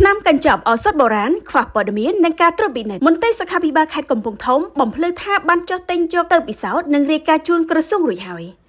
ថ្នាំកញ្ចប់ឱសថបុរាណខ្វះព័ត៌មាននិងការត្រួតពិនិត្យមន្ត្រីសុខាភិបាលខេត្តកំពង់ធំបំភ្លឺថាបានចុះទិញយកទៅពិសោធន៍និងរាយការណ៍ជូនក្រសួងរួចហើយ។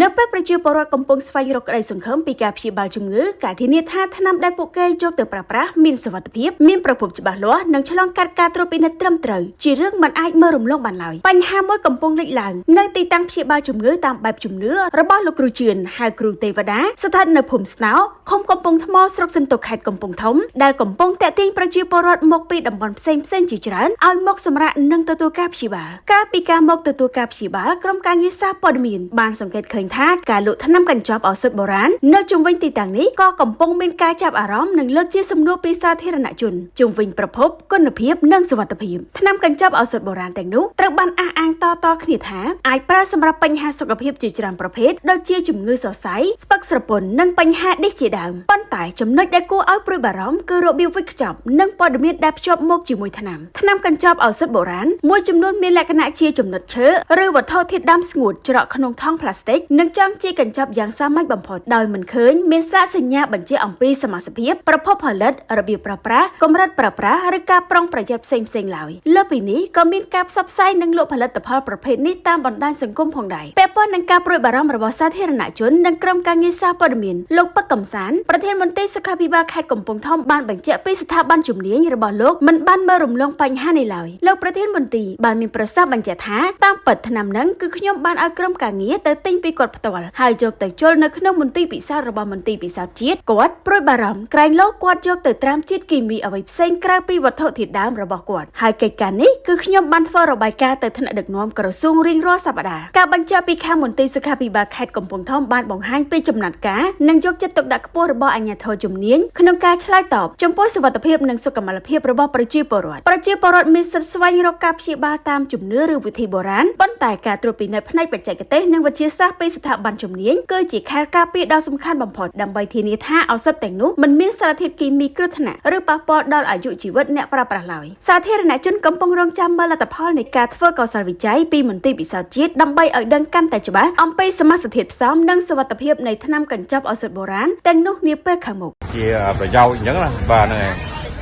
នៅពេលប្រជាពលរដ្ឋកំពុងស្វែងរកក្តីសង្ឃឹមពីការព្យាបាលជំងឺការធានាថាថ្នាំដែលពួកគេយកទៅប្រើប្រាស់មានសុវត្ថិភាពមានប្រភពច្បាស់លាស់និងឆ្លងកាត់ការត្រួតពិនិត្យត្រឹមត្រូវជារឿងមិនអាចមើលរំលងបានឡើយបញ្ហាមួយកំពុងលេចឡើងនៅទីតាំងព្យាបាលជំងឺតាមបែបជំនឿរបស់លោកគ្រូជឿនហៅគ្រូទេវតាស្ថិតនៅភូមិស្នោឃុំកំពង់ថ្មស្រុកសន្ទុកខេត្តកំពង់ធំដែលកំពុងតាក់ទាញប្រជាពលរដ្ឋមកពីតំបន់ផ្សេងៗជាច្រើនឲ្យមកសម្រាកនិងទទួលការព្យាបាលកាលពីការមកទទួលការព្យាបាលក្រុមការងារសារព័ត៌មានបានសង្កេតឃើញថាការលក់ថ្នាំកញ្ចប់ឱសថបុរាណនៅជុំវិញទីតាំងនេះក៏កំពុងមានការចាប់អារម្មណ៍និងលើកជាសំណួរពីសាធារណជនជុំវិញប្រភពគុណភាពនិងសុវត្ថិភាពថ្នាំកញ្ចប់ឱសថបុរាណទាំងនោះត្រូវបានអះអាងតៗគ្នាថាអាចប្រើសម្រាប់បញ្ហាសុខភាពជាច្រើនប្រភេទដូចជាជំងឺសរសៃស្ពឹកស្រពន់និងបញ្ហាឌីសជាដើមប៉ុន្តែចំណុចដែលគួរឲ្យព្រួយបារម្ភគឺរបៀបវេចខ្ចប់និងព័ត៌មានដែលភ្ជាប់មកជាមួយថ្នាំថ្នាំកញ្ចប់ឱសថបុរាណមួយចំនួនមានលក្ខណៈជាចំណិតឈើឬវត្ថុធាតុដើមស្ងួតច្រកក្នុងថង់ប្លាស្ទិកនិងចង់ជាកញ្ចប់យ៉ាងសាមញ្ញបំផុតដោយមិនឃើញមានស្លាកសញ្ញាបញ្ជាក់អំពីសមាសភាពប្រភពផលិតរបៀបប្រើប្រាស់កម្រិតប្រើប្រាស់ឬការប្រុងប្រយ័ត្នផ្សេងៗឡើយលើសពីនេះក៏មានការផ្សព្វផ្សាយនិងលក់ផលិតផលប្រភេទនេះតាមបណ្ដាញសង្គមផងដែរពាក់ព័ន្ធនឹងការព្រួយបារម្ភរបស់សាធារណជននិងក្រុមការងារសារព័ត៌មានលោកពឹកកំសានប្រធានមន្ត្រីសុខាភិបាលខេត្តកំពង់ធំបានបញ្ជាក់ពីស្ថាប័នជំនាញរបស់លោកមិនបានមើលរំលងបញ្ហានេះឡើយលោកប្រធានមន្ត្រីបានមានប្រសាសន៍បញ្ជាក់ថាតាមពិតថ្នាំនឹងគឺខ្ញុំបានឲ្យក្រុមការងារទៅទិញពីគាត់ផ្ទាល់ហើយយកទៅជុលនៅក្នុងមន្ទីរពិសោធន៍របស់មន្ទីរពិសោធន៍ជាតិគាត់ព្រួយបារម្ភក្រែងលោគាត់យកទៅត្រាំជាតិគីមីអ្វីផ្សេងក្រៅពីវត្ថុធាតុដើមរបស់គាត់ហើយកិច្ចការនេះគឺខ្ញុំបានធ្វើរបាយការណ៍ទៅថ្នាក់ដឹកនាំក្រសួងរៀងរាល់សប្តាហ៍ការបញ្ជាក់ពីខាងមន្ទីរសុខាភិបាលខេត្តកំពង់ធំបានបង្ហាញពីចំណាត់ការនិងយកចិត្តទុកដាក់ខ្ពស់របស់អាជ្ញាធរជំនាញក្នុងការឆ្លើយតបចំពោះសុវត្ថិភាពនិងសុខុមាលភាពរបស់ប្រជាពលរដ្ឋប្រជាពលរដ្ឋមានសិទ្ធិស្វែងរកការព្យាបាលតាមជំនឿឬវិធីបុរាណប៉ុន្តែការត្រួតពិនិត្យផ្នែកបច្ចេកទេសនិងវិទ្យាសាស្ត្រពីស្ថាប័នជំនាញគឺជាខែលការពារដ៏សំខាន់បំផុតដើម្បីធានាថាឱសថទាំងនោះមិនមានសារធាតុគីមីគ្រោះថ្នាក់ឬប៉ះពាល់ដល់អាយុជីវិតអ្នកប្រើប្រាស់ឡើយសាធារណជនកំពុងរងចាំមើលលទ្ធផលនៃការធ្វើកោសលវិច័យពីមន្ទីរពិសោធន៍ជាតិដើម្បីឲ្យដឹងកាន់តែច្បាស់អំពីសមាសធាតុផ្សំនិងសុវត្ថិភាពនៃថ្នាំកញ្ចប់ឱសថបុរាណទាំងនោះនាពេលខាងមុខ ជាប្រយោជន៍អញ្ចឹងណាបាទហ្នឹង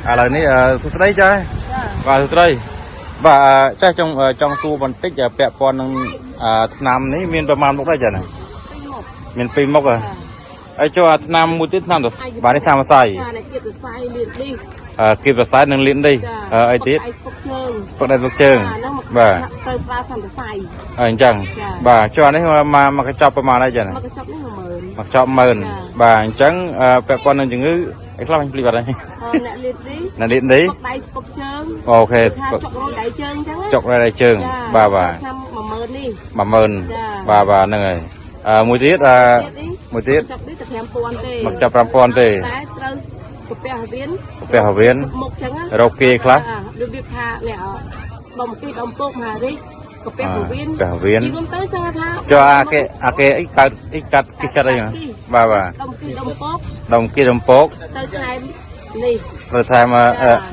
ហើយឥឡូវនេះសួស្តីចាបាទសួស្តីបាទចាស់ចង់ចង់សួរបន្តិចពាក់ព័ន្ធនឹងថ្នាំនេះមានប្រមាណមុខដែរចាណាមានពីរមុខហ៎ហើយចូលអាថ្នាំមួយទៀតថ្នាំបាទនេះថ្នាំសរសៃ ចាអ្នកគៀបសរសៃលៀនឌីស គៀបសរសៃនិងលៀនឌីសអីទៀត ដៃស្ពុកជើង ស្ពឹកដៃស្ពឹកជើង ហ្នឹងមក បាទ ត្រូវប្រើសន្តិសៃ អញ្ចឹងបាទចូលអានេះមកមកកញ្ចប់ប្រមាណអីចាណា មកកញ្ចប់នេះ10000 មកកញ្ចប់10000បាទអញ្ចឹងពាក់ព័ន្ធនឹងជំងឺអីខ្លះខ្ញុំភ្លេចបាត់ហើយ អ្នកលៀនឌីស អ្នកលៀនឌីស ស្ពុកដៃស្ពុកជើង OK ថាចុករយដៃជើងអញ្ចឹង ចុករយដៃជើងបាទបាទ ឆ្នាំ10000នេះ 10000បាទបាទហ្នឹងហើយអឺមួយទៀតអឺមួយទៀត ចុកនេះតែ5000ទេ មកចាប់5000ទេ តែត្រូវកាពះវៀន កាពះវៀន មុខអញ្ចឹង រកគេខ្លះ របៀបថាអ្នកដុំគីដុំពោកមហារាជកាពះវៀន កាពះវៀន និយាយរួមទៅសឹងថា ចុះអាគេអាគេអីកើតអីកាត់គេចាត់អីបាទបាទ ដុំគីដុំពោក ដុំគីដុំពោក ទៅថែមនេះ ត្រូវថែម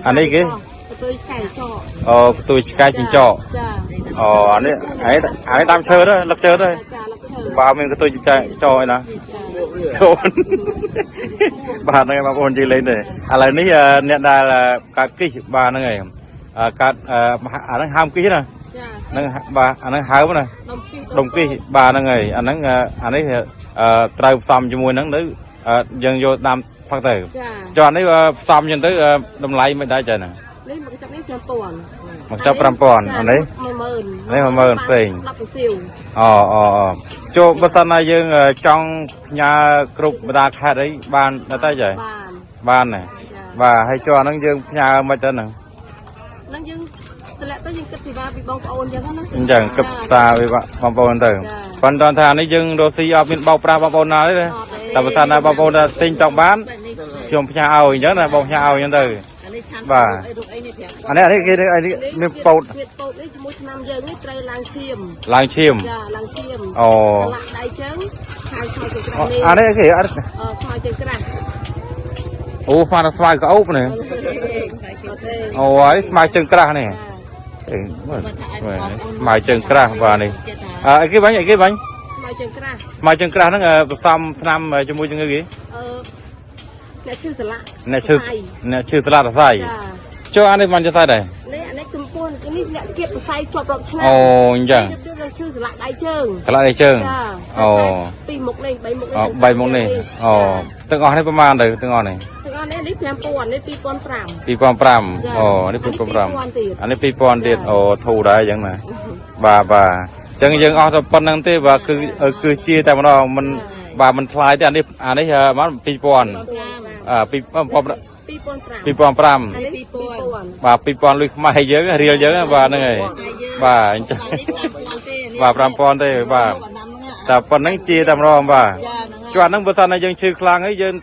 អានេះគេ កន្ទុយឆ្កែចក អូកន្ទុយឆ្កែចិញ្ចក់ ចា អូអានេះអានេះអានេះដើមឈើទៅលឹកឈើទៅ ចាលឹកឈើ បាទមានកន្ទុយចិញ្ចក់ចអីណាបាទហ្នឹងហើយបងប្អូននិយាយលេងទេឥឡូវនេះអ្នកដែលកើតគិះបាទហ្នឹងហើយកើតអាហ្នឹងហើមគិះណាហ្នឹងបាទអាហ្នឹងហើមណាដុំគិះបាទហ្នឹងហើយអាហ្នឹងអានេះត្រូវផ្សំជាមួយហ្នឹងទៅយើងយកដាំផឹកទៅចុះអានេះផ្សំចឹងទៅតម្លៃមិនដែរចាណា នេះមកកញ្ចប់នេះ5000 មកកញ្ចប់5000អានេះ 10000 នេះ10000ផ្សេង 10ប្រសៀវ អូអូចូលបើសិនណាយើងចង់ផ្ញើគ្រប់បណ្ដាខេត្តអីបានដែរតែចា បាន បានណាបាទហើយចុះអាហ្នឹងយើងផ្ញើមិនទៅហ្នឹង ហ្នឹងយើងតម្លាក់ទៅយើងគិតសេវាពីបងប្អូនអញ្ចឹងណា អញ្ចឹងគិតផ្សារពីបងប្អូនទៅប៉ុន្តែថានេះយើងរកស៊ីអត់មានបោកប្រាស់បងប្អូនណាទេតែបើសិនណាបងប្អូនថាទិញចង់បានខ្ញុំផ្ញើឲ្យអញ្ចឹងណាបងផ្ញើឲ្យអញ្ចឹងទៅបាទអានេះអានេះគេអានេះមានពោត មានពោតនេះជាមួយឆ្នាំយើងនេះត្រូវឡើងឈាម ឡើងឈាម ចាឡើងឈាម អូ ឆ្លាក់ដៃជើងខៅស្មៅជើងក្រាស់នេះ អានេះគេអត់ ស្មៅជើងក្រាស់ អូស្មៅស្មៅក្អូបនេះអូហើយស្មៅជើងក្រាស់នេះស្មៅជើងក្រាស់បាទនេះអីគេបាញ់អីគេបាញ់ ស្មៅជើងក្រាស់ ស្មៅជើងក្រាស់ហ្នឹងផ្សំថ្នាំជាមួយជំងឺគេ អឺ អ្នកឈឺសន្លាក់ អ្នកឈឺអ្នកឈឺស្លាកសរសៃ ចា ចុះអានេះបានចសៃដែរ នេះអានេះចំពោះនេះអ្នកគៀបសរសៃជាប់រាប់ឆ្នាំ អូអញ្ចឹង នេះគឺនឹងឈឺសន្លាក់ដៃជើង ស្លាកដៃជើង ចា អូ ពីរមុខនេះបីមុខនេះ អូបីមុខនេះអូទាំងអស់នេះប្រហែលទៅទាំងអស់នេះ ទាំងអស់នេះនេះ5000នេះ2500 2005អូនេះ2005អានេះ2000ទៀតអូធូរដែរអញ្ចឹងណាបាទបាទអញ្ចឹងយើងអស់តែប៉ុណ្្នឹងទេបាទគឺគឺជាតែម្ដងមិនបាទមិនថ្លៃទេអានេះអានេះប្រហែល2000អឺ2000 2005 2005 អានេះ2000 បាទ2000លុយខ្មែរយើងរៀលយើងបាទហ្នឹងហើយបាទអញ្ចឹងបាទ5000ទេបាទតែប៉ុណ្្នឹងជាតែម្ដងបាទជាប់ហ្នឹងបើសិនណាយើងឈឺខ្លាំងហើយយើង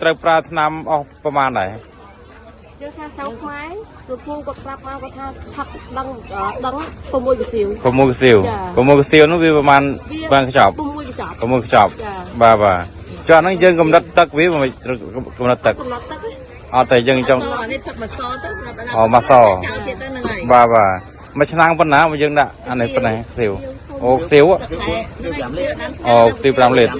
ត្រូវប្រើថ្នាំអស់ប្រហែលដែរ យើងថាចៅខ្មែរលោកគ្រូគាត់ប្រាប់មកគាត់ថាផឹកដឹងដឹង6កសៀវ 6កសៀវ6កសៀវនោះវាប្រហែលបានខ្ចប់ 6កញ្ចប់ 6ខ្ចប់បាទបាទជាប់ហ្នឹងយើងកំណត់ទឹកវាមិនកំណត់ទឹក កំណត់ទឹក អត់តែយើងចង់ នេះផឹកមកសទៅ អូមកស ចោលទៀតទៅហ្នឹងហើយ បាទបាទមួយឆ្នាំប៉ុណ្ណាមកយើងដាក់អានេះប៉ុណ្ណាសៀវអូសៀវអូសៀវ5លីត្រ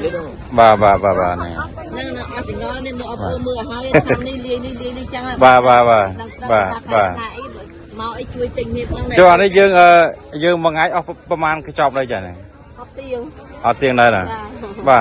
បាទបាទបាទបាទនេះ ហ្នឹងនៅអត់ចងល់នេះមកអត់មើលឲ្យហើយនេះលាយនេះលាយនេះចឹង បាទបាទបាទបាទបាទ មកអីជួយទិញនេះផង ចុះអានេះយើងអឺយើងមួយថ្ងៃអស់ប្រហែលកញ្ចប់ដែរចា៎ អត់ទៀង អត់ទៀងដែរណា ចា បាទ